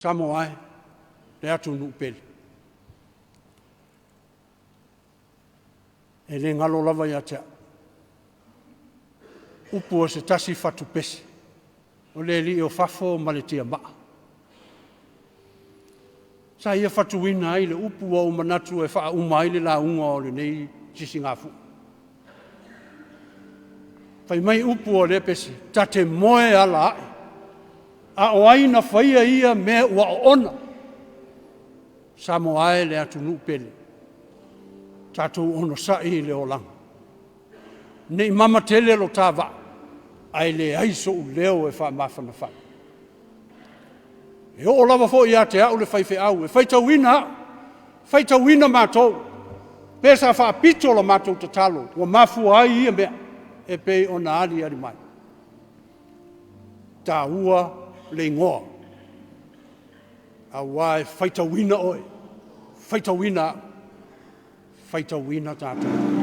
Samoa e, le atunuu pele. E le galo lava ia te au, upu a se tasi fatupese, o le alii o fafo ma le tiamaa. Sa ia fatuina ai le upu ua ou manatu e faauma ai le lauga o lenei sisigafua. Fai mai upu o lea pese, ta te moe ala ae, a o ai na faia ia mea ua oona? Samoa e le atunuu pele, tatou onosai i le olaga, ne i mama tele lo ta vaa, ae leai sou leo e faamafanafana. E oo lava foi ia te au le faifeau e faitauina au, faitauina matou, pe sa faapito la matou tatalo ua mafua ai ia mea e pei ona aliali mai. E taua le igoa, aua e faitauina oe, faitauina au, faitauina tatou.